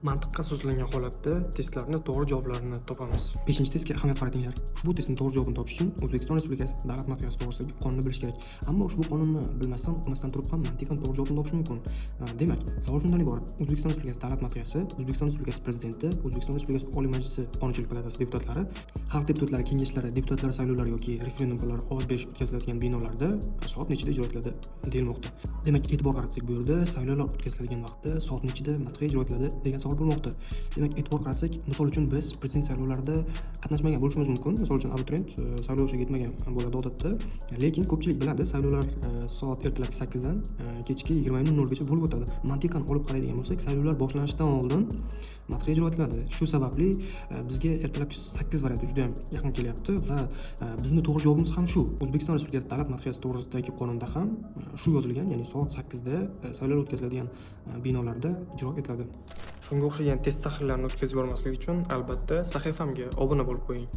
Mantiqqa asoslangan holatda testlarni to'g'ri javoblarini topamiz. Beshinchi testga ahamiyat qaratinglar. Ushbu testning to'g'ri javobini topish uchun O'zbekiston Respublikasi davlat madhiyasi to'g'risidagi qonunni bilish kerak. Ammo ushbu qonunni bilmasdan, o'qimasdan turib ham mantiqan to'g'ri javobni topish mumkin. Demak, savol shundan iborat: O'zbekiston Respublikasi davlat madhiyasi O'zbekiston Respublikasi Prezidenti, O'zbekiston Respublikasi Oliy Majlisi Qonunchilik palatasi deputatlari, xalq deputatlari kengashlari deputatlari saylovlari yoki referendumlar ovoz berish o'tkaziladigan binolarda soat nechida ijro etiladi, deyilmoqda. Demak, e'tibor qaratsak, bu yerda saylovlar o'tkaziladigan vaqtda soat nechida madhiya ijro etiladi, degan savol bo'lmoqda. Demak, e'tibor qaratsak, misol uchun, biz prezident saylovlarida qatnashmagan bo'lishimiz mumkin. Misol uchun, abituriyent saylov yoshiga yetmagan bo'ladi odatda, lekin ko'pchilik biladi, saylovlar soat ertalabki 8dan kechki 20:00gacha bo'lib o'tadi. Mantiqan olib qaraydigan bo'lsak, saylovlar boshlanishidan oldin madhiya ijro etiladi. Shu sababli bizga ertalabki 8 varianti juda yam yaqin kelyapti va bizni to'g'ri javobimiz ham shu. O'zbekiston Respublikasi davlat madhiyasi to'g'risidagi qonunda ham shu yozilgan, ya'ni soat 8da saylovlar o'tkaziladigan binolarda ijro etiladi. Shunga o'xshagan test tahlillarni o'tkazib yubormaslik uchun, albatta, sahifamga obuna bo'lib qo'ying.